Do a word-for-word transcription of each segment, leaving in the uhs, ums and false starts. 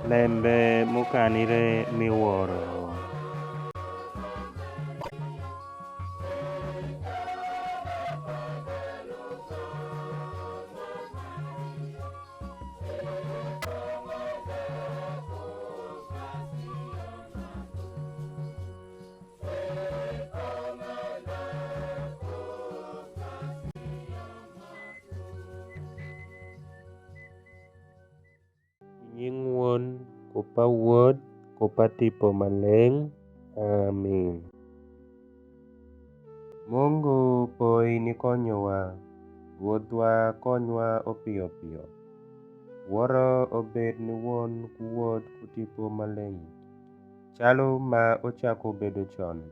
Lembe m'ukanire mi woro. I nying Won, ku pa Wod, ku pa Tipo Maleng. Amin. Mungu poi nikonyowa, Rwothwa konywa opio pio. Woro obed ni Won ku Wod ku Tipo Maleng, calu ma ucako bedo con,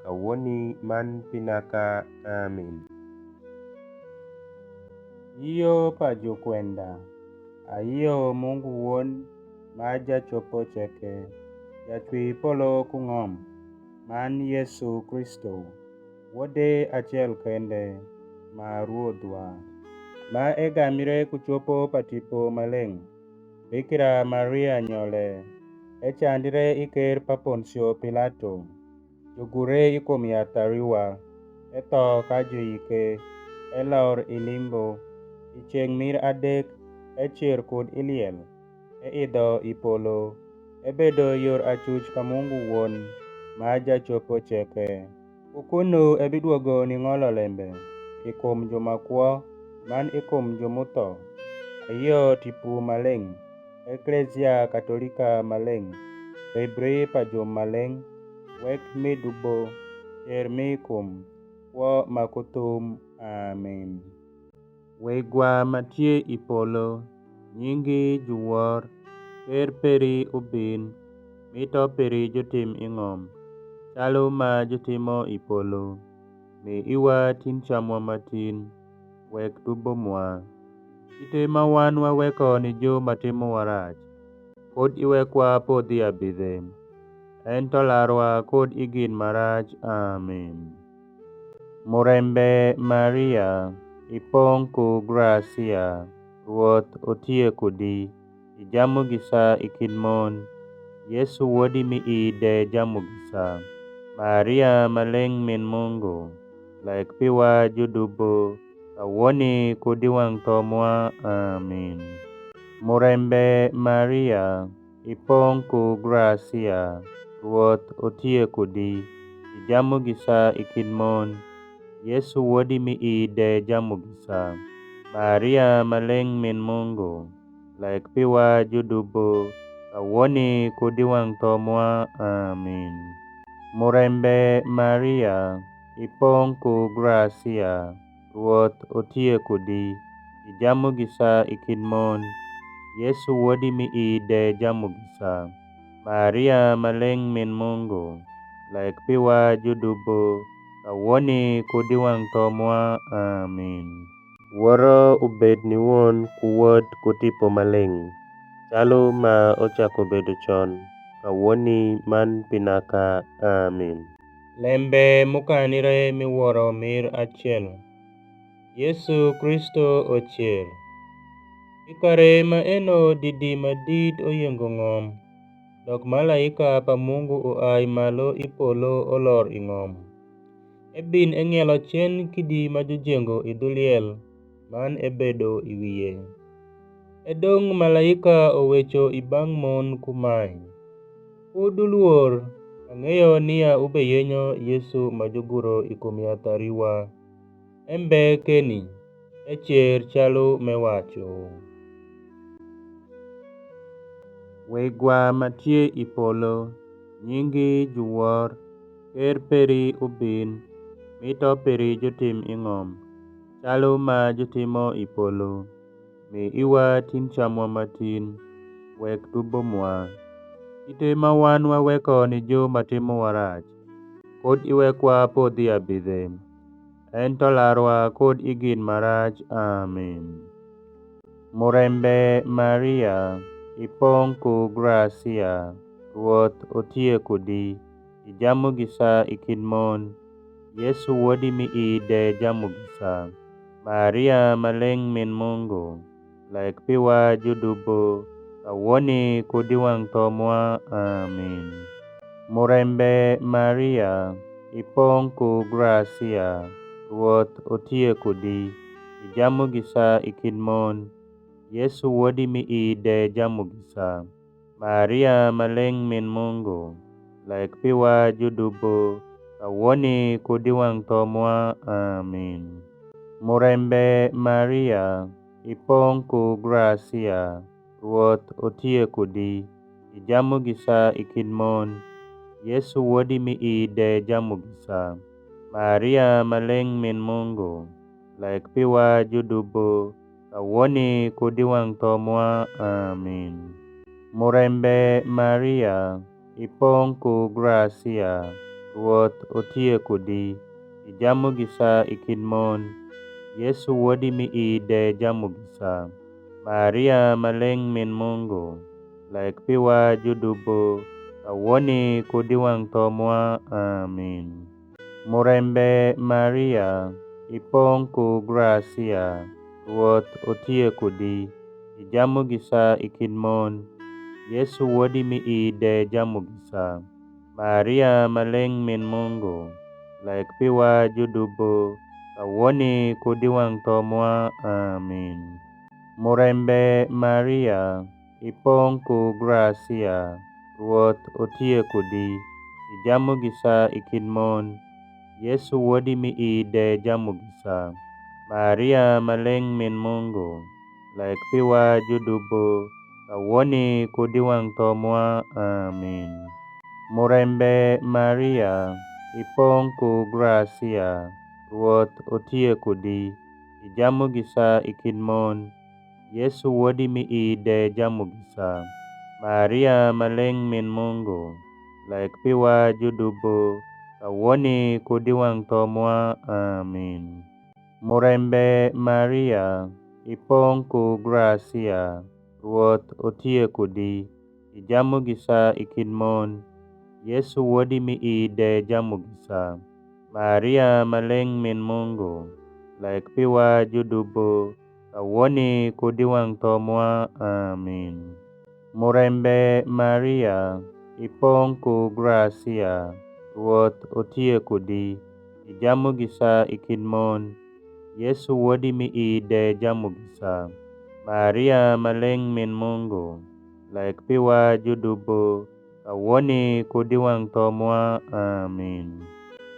kawoni man pi naka. Amin. Yio pa jukwenda. Ayio Mungu Won ma Jacopo ceke, Jacwi polo ku ng'om, man Yesu Kristo, Wode acel kende, ma Rwodhwa, ma egambre ku copo pa Tipo Maleng, Bikira Maria nyole, ecandre i ker pa Ponsio Pilato, jugure i kum yath ariwa, etho ka juyike, elor i limbo, i ceng’ mir adek ecer kud i liel, eidho i polo, ebedo yor acuc pa Mungu Won ma Jacopo ceke. Ku kuno ebidwogo ning'olo lembe i kum ju ma kwo, man i kum ju m'utho. Ayio Tipo Maleng, Eklezia Katolika Maleng, ribri pa ju maleng, wek mi dubo, cer mi kum, kwo ma ku thum. Amin. Wegwa ma tye i polo, nyingi juwor, ker peri ubin, mi to peri jutim i ng'om, calu ma jutimo i polo. Mi iwa tin camwa ma tin, wek dubo mwa. Kite ma wan waweko ni ju ma timowa rac, kud iwekwa podh i abidhe, ento larwa kud i gin ma rac. Amin. Murembe Maria, ipong’ ku gracia, Rwoth utie kudi, ijamu gisa i kind mon, Yesu wodi mi ii de jamu gisa. Maria ma leng’ min Mungu, leg piwa judubo, kawoni ku di wang’ tho mwa. Amin. Murembe Maria, ipong’ ku gracia, Rwoth utie kudi, ijamu gisa i kind mon, Yesu wodi mi ii de jamu gisa. Maria ma leng’ min Mungu, leg piwa judubo, kawoni ku di wang’ tho mwa. Amin. Murembe Maria, ipong’ ku gracia, Rwoth utie kudi, ijamu gisa i kind mon, Yesu wodi mi ii de jamu gisa. Maria ma leng’ min Mungu, leg piwa judubo, kawoni ku di wang’ tho mwa. Amin. Woro ubed ni Won ku Wod ku Tipo Maleng’, calu ma ucako bedo con, kawoni man pi naka. Amin. Lembe m'ukanire mi woro mir acel. Yesu Kristo ocer. I kare maeno didi ma dit uyengo ng'om, dok malaika pa Mungu uai malu i polo ulor i ng'om. Ebin eng'ielo cen kidi ma jujengo i dhu liel, man ebedo i wie. E dong’ malaika uweco i bang’ mon kumae, Kud wulwor, ang'eyo nia wubeyenyo Yesu ma juguro i kum yath ariwa. Embe keni, ecer calu m'ewacu. Wegwa ma tye i polo, nyingi juwor, ker peri ubin, mi to peri jutim i ng'om, calu ma jutimo i polo. Mi iwa tin camwa ma tin, wek dubo mwa. Kite ma wan waweko ni ju ma timowa rac, kud iwekwa podh i abidhe, ento larwa kud i gin ma rac. Amin. Murembe Maria, ipong’ ku gracia, Rwoth utie kudi, ijamu gisa i kind mon, Yesu wodi mi ii de jamu gisa. Maria ma leng’ min Mungu, leg piwa judubo, kawoni kud i wang' tho mwa. Amin. Murembe Maria, ipong' ku gracia, Rwoth otie kudi, ijamu gisa i kind mon, Yesu wodi mi ii de jamu gisa. Maria maleng' min Mungu, lek piwa judubo, kawoni kud i wang' tho mwa. Amin. Murembe Maria, ipong' ku gracia, Rwoth otie kudi, ijamu gisa i kind mon, Yesu wodi mi ii de jamu gisa. Maria maleng' min Mungu, lek piwa judubo, kawoni kud i wang' tho mwa. Amin. Murembe Maria, ipong' ku gracia, Rwoth otie kudi, ijamu gisa i kind mon, Yesu wodi mi ii de jamu gisa. Maria maleng' min Mungu, lek piwa judubo, kawoni kud i wang' tho mwa. Amin. Murembe Maria, ipong' ku gracia, Rwoth otie kudi, ijamu gisa i kind mon, Yesu wodi mi ii de jamu gisa. Maria maleng' min Mungu, lek piwa judubo, kawoni kud i wang' tho mwa. Amin. Murembe Maria, ipong' ku gracia, Rwoth otie kudi, ijamu gisa i kind mon, Yesu wodi mi ii de jamu gisa. Maria maleng' min Mungu, lek piwa judubo, kawoni kud i wang' tho mwa. Amin. Murembe Maria, ipong' ku gracia, Rwoth otie kudi, ijamu gisa i kind mon, Yesu wodi mi ii de jamu gisa. Maria maleng' min Mungu, lek piwa judubo, kawoni kud i wang' tho mwa. Amin. Murembe Maria, ipong' ku gracia, Rwoth otie kudi, ijamu gisa i kind mon, Yesu wodi mi ii de jamu gisa. Maria maleng' min Mungu, lek piwa judubo, kawoni kud i wang' tho mwa. Amin. Murembe Maria, ipong' ku gracia, Rwoth otie kudi, ijamu gisa i kind mon, Yesu wodi mi ii de jamu gisa. Maria maleng' min Mungu, lek piwa judubo, kawoni kud i wang' tho mwa. Amin.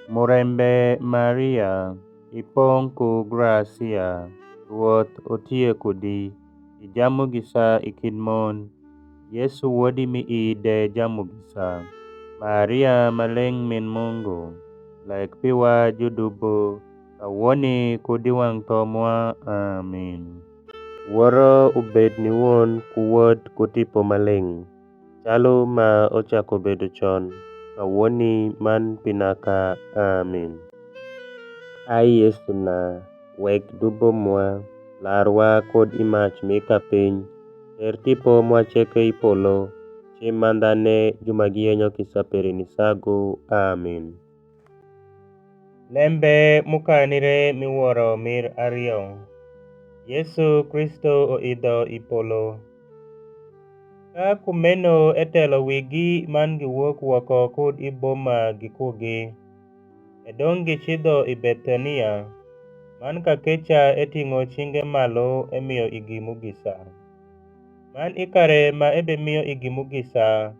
Murembe Maria, ipong' ku gracia, Rwoth otie kudi, ijamu gisa i kind mon, Yesu wodi mi ii de jamu gisa. Maria maleng' min Mungu, lek piwa judubo, kawoni kud i wang' tho mwa. Amin. Woro ubed ni Won ku Wod ku Tipo Maleng', calu ma ocako bedo con, kawoni, man pi naka. Amin. Ai Yesuna, wek dubo mwa, larwa kud i mac mi kapiny, ter tipo mwa ceke i polo, cim mandhane ju ma giyenyo kisa peri ni sagu. Amin. Lembe m'ukanire mi woro mir ario. Yesu Kristo oidho i polo. Ka kumeno etelo wigi man giwok woko kud i boma gikugi. E dong' gicidho i Bethania, man kakeca eting'o cinge malu emio igi mugisa. Man i kare ma ebemio igi mugisa,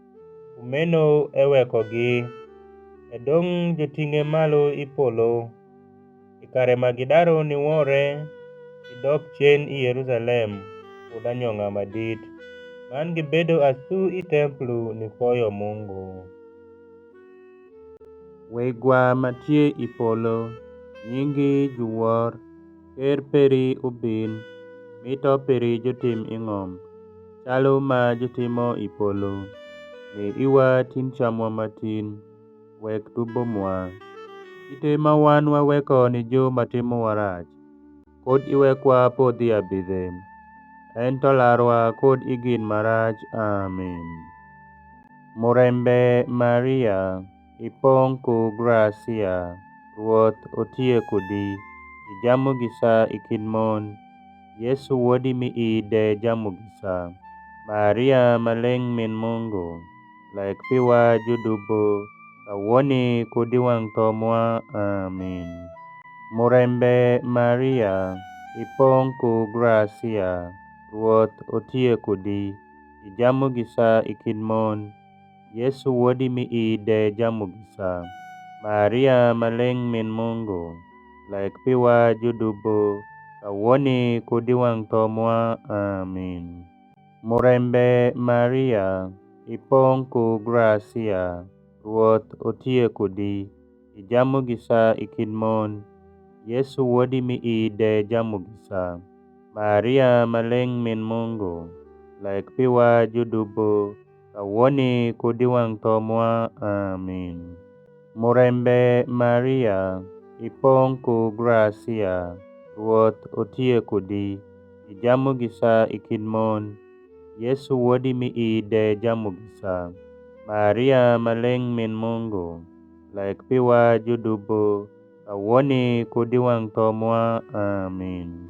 kumeno ewekogi, e dong' juting'e malu i polo. I kare ma gidaru niwore, gidok cen i Yerusalem kud anyong'a ma dit, man gibedo asu i templo nifoyo Mungu. Wegwa ma tye i polo, nyingi juwor, ker peri ubin, mito peri jutim i ng'om, calu ma jutimo i polo. Mi iwa tin camwa ma tin, wek dubo mwa. Kite ma wan waweko ni ju ma timowa rac, kud iwekwa podh i abidhe, ento larwa kud i gin ma rac. Amin. Murembe Maria, ipong' ku gracia, Rwoth otie kudi, ijamu gisa i kind mon, Yesu wodi mi ii de jamu gisa. Maria ma leng' min Mungu, like piwa judubo, kawoni kud i wang' tho mwa. Amin. Murembe Maria, ipong' ku gracia, Rwoth otie kudi, ijamugisa i kind mon, Yesu wodi mi ii de jamugisa. Maria ma leng' min Mungu, like piwa judubo, kawoni kud i wang' tho mwa. Amin. Murembe Maria, ipong' ku gracia, Rwoth otie kudi, ijamugisa i kind mon, Yesu wodi mi ii de jamugisa. Maria ma leng' min Mungu, like piwa judubo, kawoni kud i wang' tho mwa. Amin. Murembe Maria, ipong' ku gracia, Rwoth otie kudi, ijamugisa i kind mon, Yesu wodi mi ii de jamugisa. Maria ma leng' min Mungu, like piwa judubo, kawoni kud i wang' tho mwa. Amin.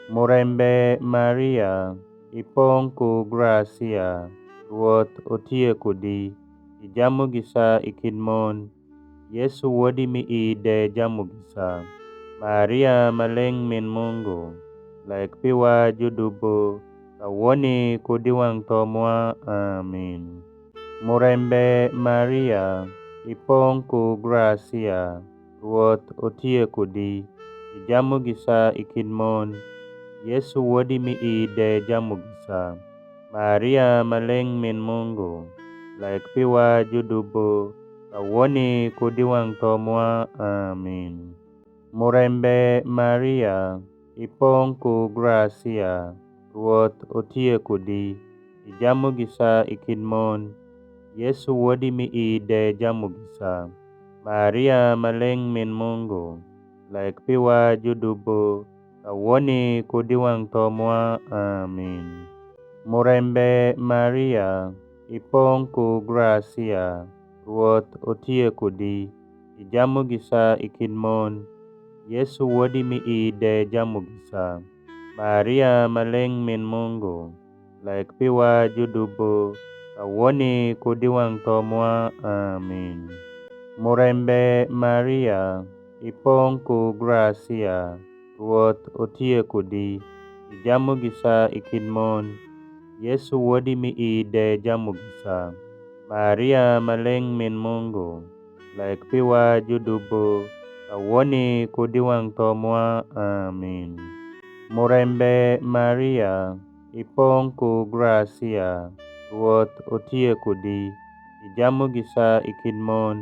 Murembe Maria, ipong' ku gracia, Rwoth otie kudi, ijamugisa i kind mon, Yesu wodi mi ii de jamugisa. Maria ma leng' min Mungu, like piwa judubo, kawoni kud i wang' tho mwa. Amin. Murembe Maria, ipong' ku gracia, Rwoth otie kudi, ijamugisa i kind mon, Yesu wodi mi ii de jamugisa. Maria ma leng' min Mungu, like piwa judubo, kawoni kud i wang' tho mwa. Amin. Murembe Maria, ipong' ku gracia, Rwoth otie kudi, ijamugisa i kind mon, Yesu wodi mi ii de jamugisa. Maria ma leng' min Mungu, like piwa judubo, kawoni kud i wang' tho mwa. Amin. Murembe Maria, ipong' ku gracia, Rwoth otie kudi, ijamugisa i kind mon, Yesu wodi mi ii de jamugisa. Maria ma leng' min Mungu, like piwa judubo, kawoni kud i wang' tho mwa. Amin. Murembe Maria, ipong' ku gracia, Rwoth otie kudi, ijamugisa i kind mon, Yesu wodi mi ii de jamugisa. Maria ma leng' min Mungu, like piwa judubo, kawoni kud i wang' tho mwa. Amin. Murembe Maria, ipong' ku gracia, Rwoth otie kudi, ijamugisa i kind mon,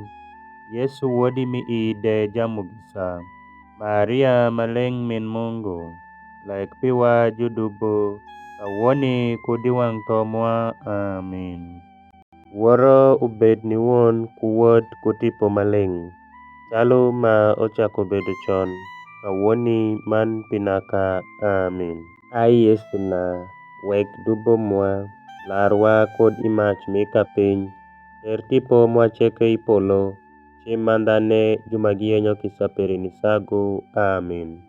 Yesu wodi mi ii de jamugisa. Maria ma leng' min Mungu, like piwa judubo, kawoni kud i wang' tho mwa. Amin. Woro ubed ni Won ku Wod ku Tipo Maleng', calu ma ocako bedo con, kawoni, man pi naka. Amin. Ai Yesuna, wek dubo mwa, larwa kud i mac mi kapiny, ter tipo mwa ceke i polo, cim mandhane ju ma giyenyo kisa peri ni sagu. Amin.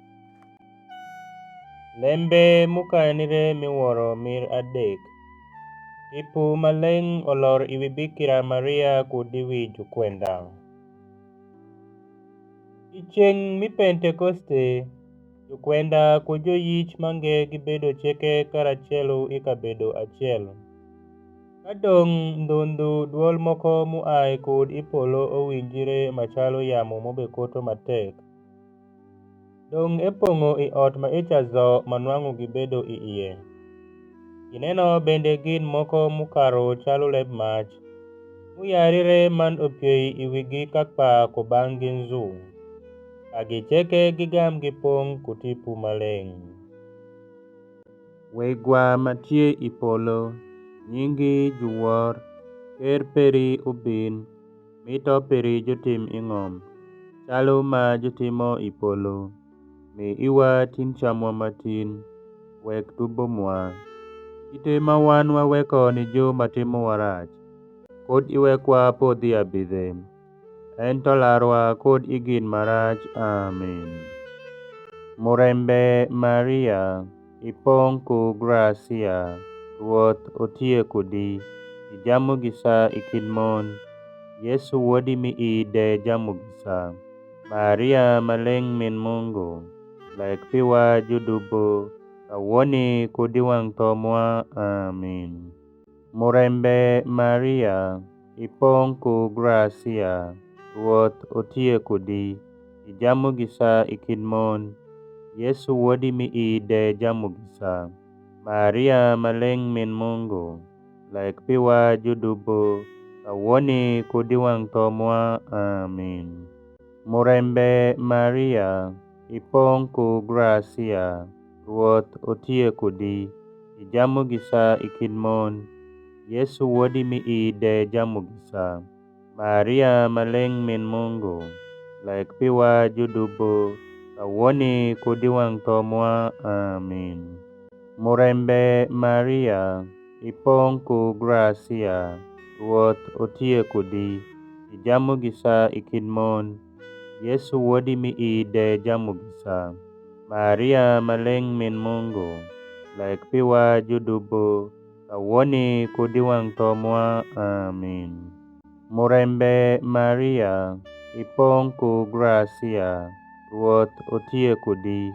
Lembe m'ukanire mi woro mir adek. Tipo Maleng' olor i wi Bikira Maria kud i wi jukwenda. I ceng' mi Pentekoste, jukwenda ku juyic mange gibedo ceke karacelo i kabedo acel. Kadong' ndhu ndhu dwol moko m'uai kud i polo uwinjre ma calu yamo m'ubekuto ma tek, dong' epong'o i ot ma ica dho ma nwang'u gibedo i ie. Gineno bende gin moko m'ukaru calu lebmac, m'uyarire man upiei i wigi kakpa kubang'gi nzu, kagi ceke gigam gipong' ku Tipo Maleng'. Wegwa ma tye i polo, nyingi juwor, ker peri ubin, mito peri jutim i ng'om, calu ma jutimo i polo. Mi iwa tin camwa ma tin, wek dubo mwa. Kite ma wan waweko ni ju ma timowa rac, kud iwekwa podh i abidhe, ento larwa kud i gin ma rac. Amin. Murembe Maria, ipong' ku gracia, Rwoth otie kudi, ijamu gisa i kind mon, Yesu wodi mi ii de jamu gisa. Maria ma leng' min Mungu, leg piwa judubo, kawoni kud i wang' tho mwa. Amin. Murembe Maria, ipong' ku gracia, Rwoth otie kudi, ijamu gisa i kind mon, Yesu wodi mi ii de jamu gisa. Maria ma leng' min Mungu, leg piwa judubo, kawoni kud i wang' tho mwa. Amin. Murembe Maria, ipong' ku gracia, Rwoth otie kudi, ijamu gisa i kind mon, Yesu wodi mi ii de jamu gisa. Maria ma leng' min Mungu, leg piwa judubo, kawoni kud i wang' tho mwa. Amin. Murembe Maria, ipong' ku gracia, Rwoth otie kudi, ijamu gisa i kind mon, Yesu wodi mi ii de jamu gisa. Maria ma leng' min Mungu, leg piwa judubo, kawoni kud i wang' tho mwa. Amin. Murembe Maria, ipong' ku gracia, Rwoth otie kudi,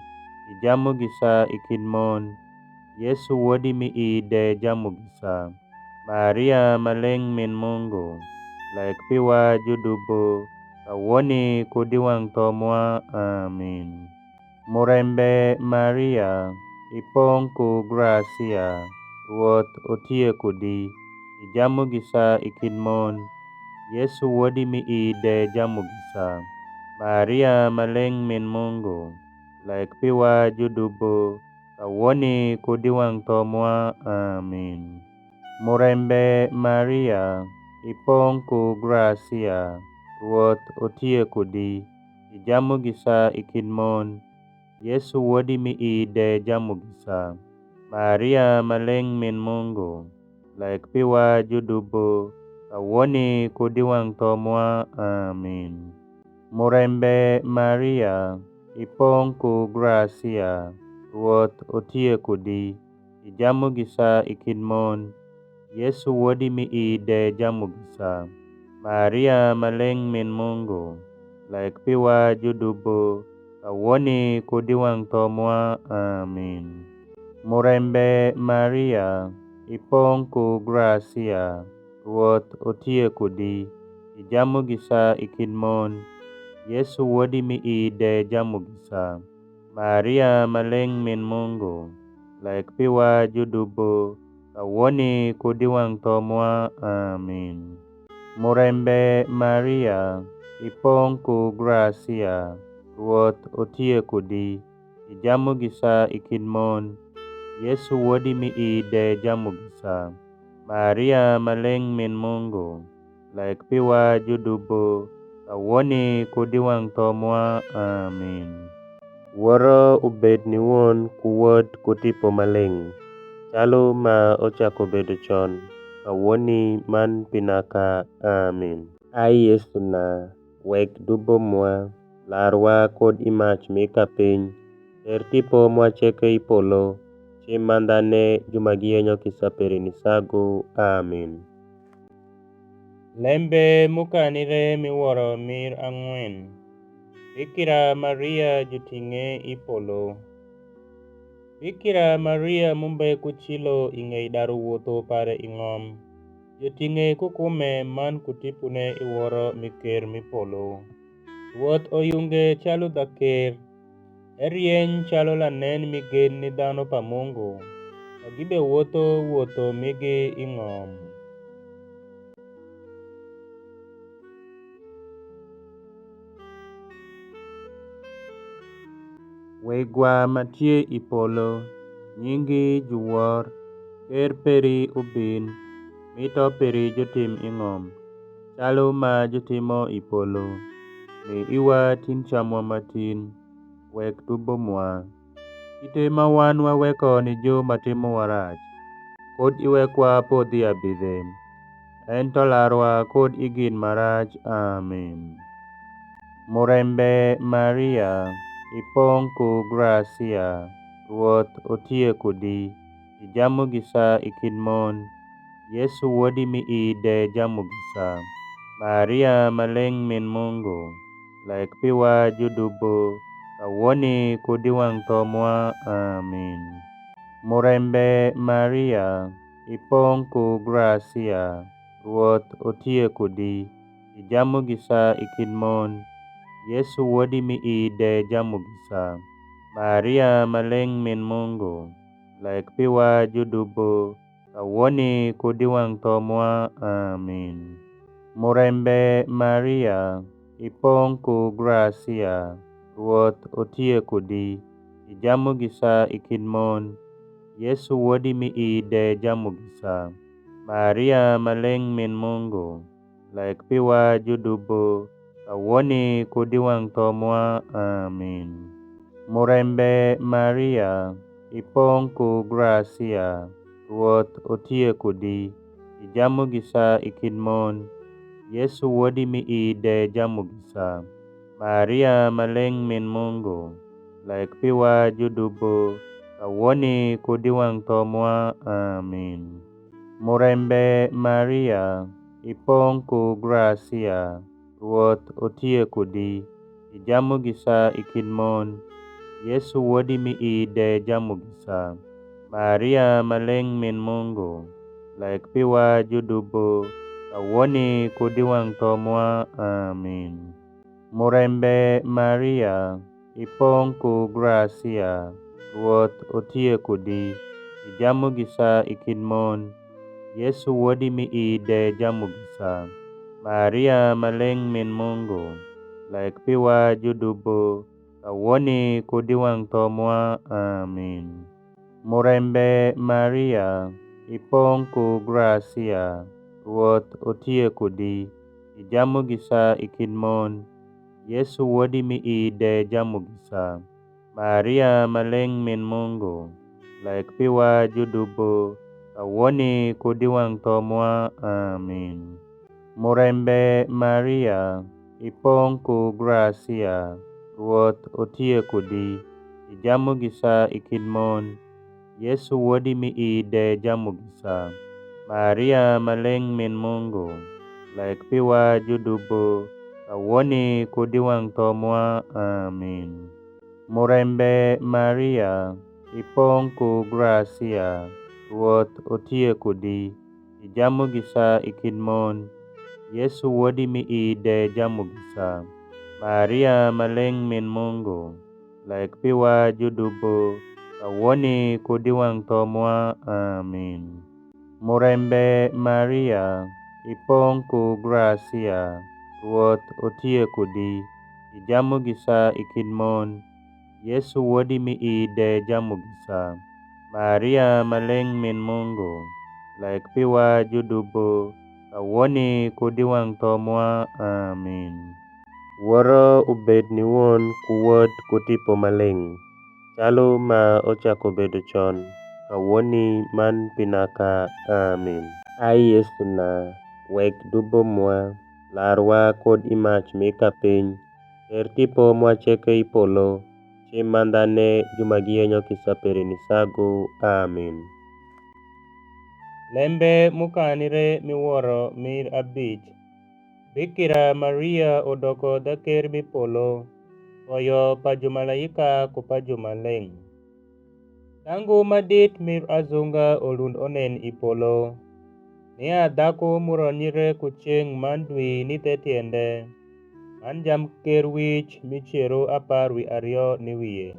ijamu gisa i kind mon, Yesu wodi mi ii de jamu gisa. Maria ma leng' min Mungu, leg piwa judubo, kawoni kud i wang' tho mwa. Amin. Murembe Maria, ipong' ku gracia, Rwoth otie kudi, ijamu gisa i kind mon, Yesu wodi mi ii de jamu gisa. Maria ma leng' min Mungu, leg piwa judubo, kawoni kud i wang' tho mwa. Amin. Murembe Maria, ipong' ku gracia, Rwoth otie kudi, ijamu gisa i kind mon, Yesu wodi mi ii de jamu gisa. Maria ma leng' min Mungu, leg piwa judubo, kawoni kud i wang' tho mwa. Amin. Murembe Maria, ipong' ku gracia, Rwoth otie kudi, ijamu gisa i kind mon, Yesu wodi mi ii de jamu gisa. Maria ma leng' min Mungu, leg piwa judubo, kawoni kud i wang' tho mwa. Amin. Murembe Maria, ipong' ku gracia, Rwoth otie kudi, ijamu gisa i kind mon, Yesu wodi mi ii de jamu gisa. Maria ma leng' min Mungu, leg piwa judubo, kawoni kud i wang' tho mwa. Amin. Murembe Maria, ipong' ku gracia, Rwoth otie kudi, ijamu gisa i kind mon, Yesu wodi mi ii de jamu gisa. Maria ma leng' min Mungu, leg piwa judubo, kawoni kud i wang' tho mwa. Amin. Woro ubed ni Won ku Wod ku Tipo Maleng', calu ma ocako bedo con, kawoni man pi naka. Amin. Ai Yesuna, wek dubo mwa, larwa kud i mac mi kapiny, ter tipo mwa ceke i polo, ci mandhane ju ma giyenyo kisa peri ni sagu. Amin. Lembe m'ukanire mi woro mir ang'wen. Bikira Maria juting'e i polo. Bikira Maria m'umbe ku cilo i ng'ei daru wotho pare i ng'om, juting'e ku kume man ku tipone i woro mi ker mi polo. Rwoth oyunge calu dhaker, erieny calu lanen mi gen ni dhanu pa Mungu, ma gibewotho wotho migi i ng'om. Wegwa ma tye i polo, nyingi juwor, ker peri ubin, mito peri jutim i ng'om, calu ma jutimo i polo. Mi iwa tin camwa ma tin, wek dubo mwa. Kite ma wan waweko ni ju ma timowa rac, kud iwekwa podh i abidhe, ento larwa kud i gin ma rac. Amin. Murembe Maria, ipong' ku gracia, Rwoth otie kudi, i jamugisa i kind mon, Yesu wodi m'i de jamugisa. Maria ma leng' min Mungu, leg piwa judubo, kawoni ku diwang'tho mwa. Amin. Murembe Maria, ipong' ku gracia, Rwoth utie kudi, i jamugisa i kind mon, Yesu wodi m'i de jamugisa. Maria ma leng' min Mungu, leg piwa judubo, kawoni ku diwang'tho mwa. Amin. Murembe Maria, ipong' ku gracia, Rwoth utie kudi, i jamugisa i kind mon, Yesu wodi m'i de jamugisa. Maria ma leng' min Mungu, leg piwa judubo, kawoni ku diwang'tho mwa. Amin. Murembe Maria, ipong' ku gracia, Rwoth utie kudi, i jamugisa i kind mon, Yesu wodi m'i de jamugisa. Maria ma leng' min Mungu, leg piwa judubo, kawoni ku diwang'tho mwa. Amin. Murembe Maria, ipong' ku gracia, Rwoth utie kudi, i jamugisa i kind mon, Yesu wodi m'i de jamugisa. Maria ma leng' min Mungu, leg piwa judubo, kawoni ku diwang'tho mwa. Amin. Murembe Maria, ipong' ku gracia, Rwoth utie kudi, i jamugisa i kind mon, Yesu wodi m'i de jamugisa. Maria ma leng' min Mungu, leg piwa judubo, kawoni ku diwang'tho mwa. Amin. Murembe Maria, ipong' ku gracia, Rwoth utie kudi, i jamugisa i kind mon, Yesu wodi m'i de jamugisa. Maria ma leng' min Mungu, leg piwa judubo, kawoni ku diwang'tho mwa. Amin. Murembe Maria, ipong' ku gracia, Rwoth utie kudi, i jamugisa i kind mon, Yesu wodi m'i de jamugisa. Maria ma leng' min Mungu, leg piwa judubo, kawoni ku diwang'tho mwa. Amin. Murembe Maria, ipong' ku gracia, Rwoth utie kudi, i jamugisa i kind mon, Yesu wodi m'i de jamugisa. Maria ma leng' min Mungu, leg piwa judubo, kawoni ku diwang'tho mwa. Amin. Murembe Maria, ipong' ku gracia, Rwoth utie kudi, i jamugisa i kind mon, Yesu wodi m'i de jamugisa. Maria ma leng' min Mungu, leg piwa judubo, kawoni ku diwang'tho mwa. Amin. Woro ubed ni Won ku Wod ku Tipo Maleng', calu ma ocako bedo con, kawoni, man pi naka. Amin. Ai Yesuna, wek dubo mwa, larwa kud i mac mi kapiny, ter tipo mwa ceke i polo, cim mandhane ju ma giyenyo kisa peri ni sagu. Amin. Lembe m'ukanire mi woro mir abic. Bikira Maria udoko dha ker m'i polo, koyo pa jumalaika ku pa jumaleng'. Dhangu ma dit mir azunga ulund unen i polo, nia dhaku m'uronyre ku ceng' man dwi ni the tiende, man jamkerwic mi cero apar wi ario ni wie.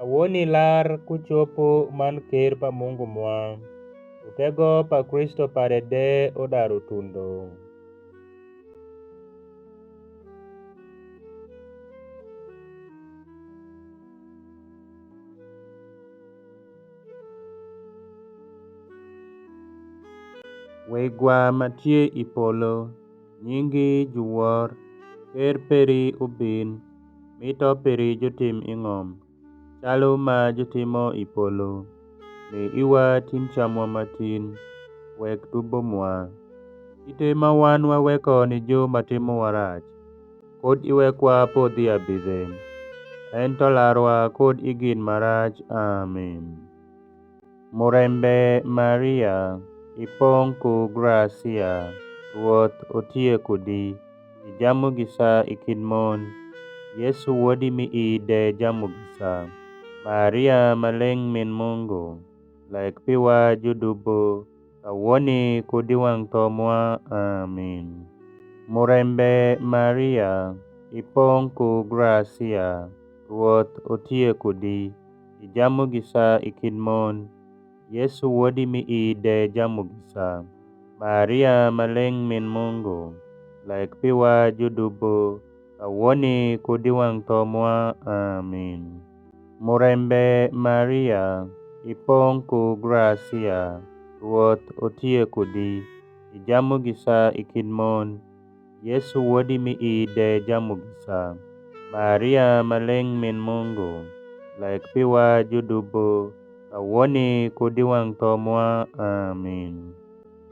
Kawoni lar ku copo man ker pa Mungu mwa, ku tego pa Kristo pare de udaru tundo. Wegwa ma tye i polo, nyingi juwor, ker peri ubin, mi to peri jutim i ng'om, calu ma jutimo i polo. Mi iwa tin camwa ma tin, wek dubo mwa. Kite ma wan waweko ni ju ma timowa rac, kud iwekwa podh i abidhe, ento larwa kud i gin ma rac. Amin. Murembe Maria, ipong’ ku gracia, Rwoth utie kudi, ijamu gisa i kind mon, Yesu wodi m'i de jamu gisa. Maria ma leng’ min Mungu, leg piwa judubo, kawoni ku diwang'tho mwa. Amin. Murembe Maria, ipong’ ku gracia, Rwoth utie kudi, ijamu gisa i kind mon, Yesu wodi m'i de jamu gisa. Maria ma leng’ min Mungu, leg piwa judubo, kawoni ku diwang'tho mwa. Amin. Murembe Maria, ipong’ ku gracia, Rwoth utie kudi, ijamu gisa i kind mon, Yesu wodi m'i de jamu gisa. Maria ma leng’ min Mungu, leg piwa judubo, kawoni ku diwang'tho mwa. Amin.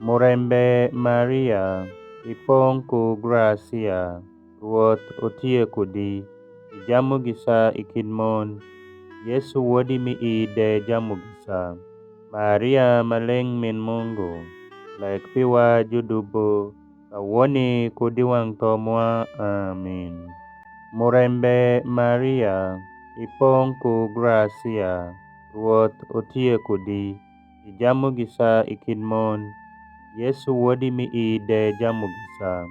Murembe Maria, ipong’ ku gracia, Rwoth utie kudi, ijamu gisa i kind mon, Yesu wodi m'i de jamu gisa. Maria ma leng’ min Mungu, leg piwa judubo, kawoni ku diwang'tho mwa. Amin. Murembe Maria, ipong’ ku gracia, Rwoth utie kudi, ijamu gisa i kind mon, Yesu wodi m'i de jamu gisa.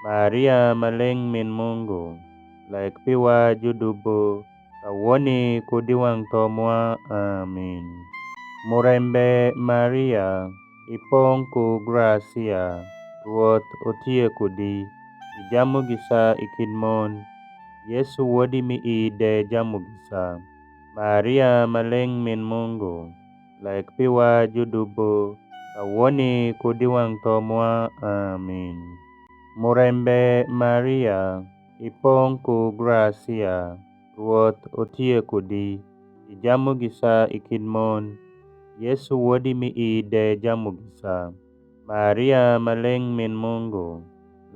Maria ma leng’ min Mungu, leg piwa judubo, kawoni ku diwang'tho mwa. Amin. Murembe Maria, ipong’ ku gracia, Rwoth utie kudi, ijamu gisa i kind mon, Yesu wodi m'i de jamu gisa. Maria ma leng’ min Mungu, leg piwa judubo, kawoni ku diwang'tho mwa. Amin. Murembe Maria, ipong’ ku gracia, Rwoth utie kudi, ijamu gisa i kind mon, Yesu wodi m'i de jamu gisa. Maria ma leng’ min Mungu,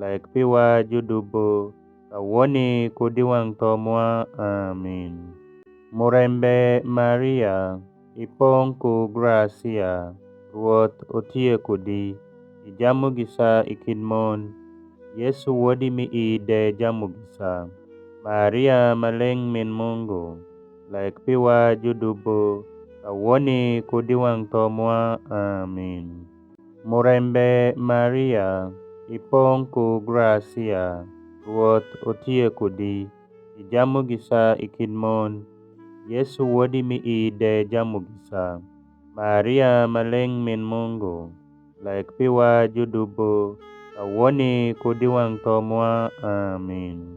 leg piwa judubo, kawoni ku diwang'tho mwa. Amin. Murembe Maria, ipong’ ku gracia, Rwoth utie kudi, ijamu gisa i kind mon, Yesu wodi m'i de jamu gisa. Maria ma leng’ min Mungu, leg piwa judubo, kawoni ku diwang'tho mwa. Amin. Murembe Maria, ipong’ ku gracia, Rwoth utie kudi, ijamu gisa i kind mon, Yesu wodi m'i de jamu gisa. Maria ma leng’ min Mungu, leg piwa judubo, kawoni ku diwang'tho mwa. Amin.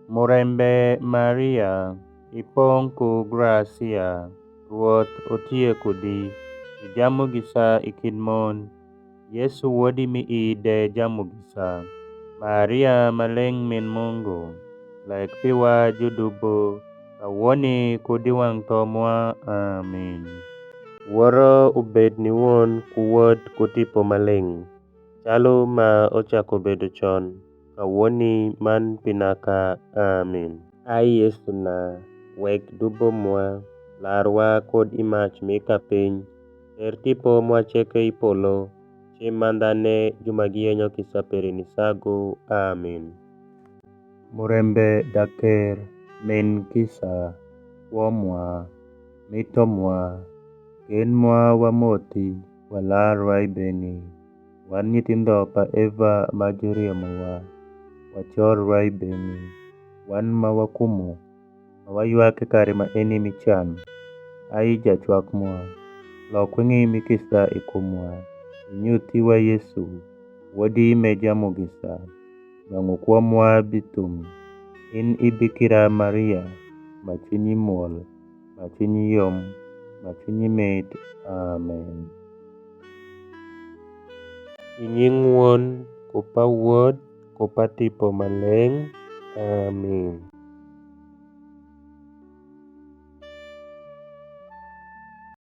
Murembe Maria, ipong’ ku gracia, Rwoth utie kudi, ijamu gisa i kind mon, Yesu wodi m'i de jamu gisa. Maria ma leng’ min Mungu, leg piwa judubo, kawoni ku diwang'tho mwa. Amin. Woro ubed ni Won ku Wod ku Tipo Maleng’, calu ma ocako bedo con, kawoni man pi naka. Amin. Ai Yesuna, wek dubo mwa, larwa kud i mac mi kapiny, ter tipo mwa ceke i polo, cim mandhane ju ma giyenyo kisa peri ni sagu. Amin. Murembe Daker, min kisa, kwo mwa, mito mwa, gen mwa wamothi, walarwa i beng'i. Wan nyithindho pa Eva ma juriemowa, wacorwa i beng'i, wan ma wakumo, ma waywak i kare maeni mi can. Ai Jacwak mwa, lok weng'i mi kisa i kumwa, inyuthiwa Yesu, Wodi me jamugisa, nwang'u kwo mwa bithum. In i Bikira Maria, ma cwinyi mol, ma cwinyi yom, ma cwinyi mit. Amen. I nying Won, ku pa Wod, ku pa Tipo Maleng. Amin.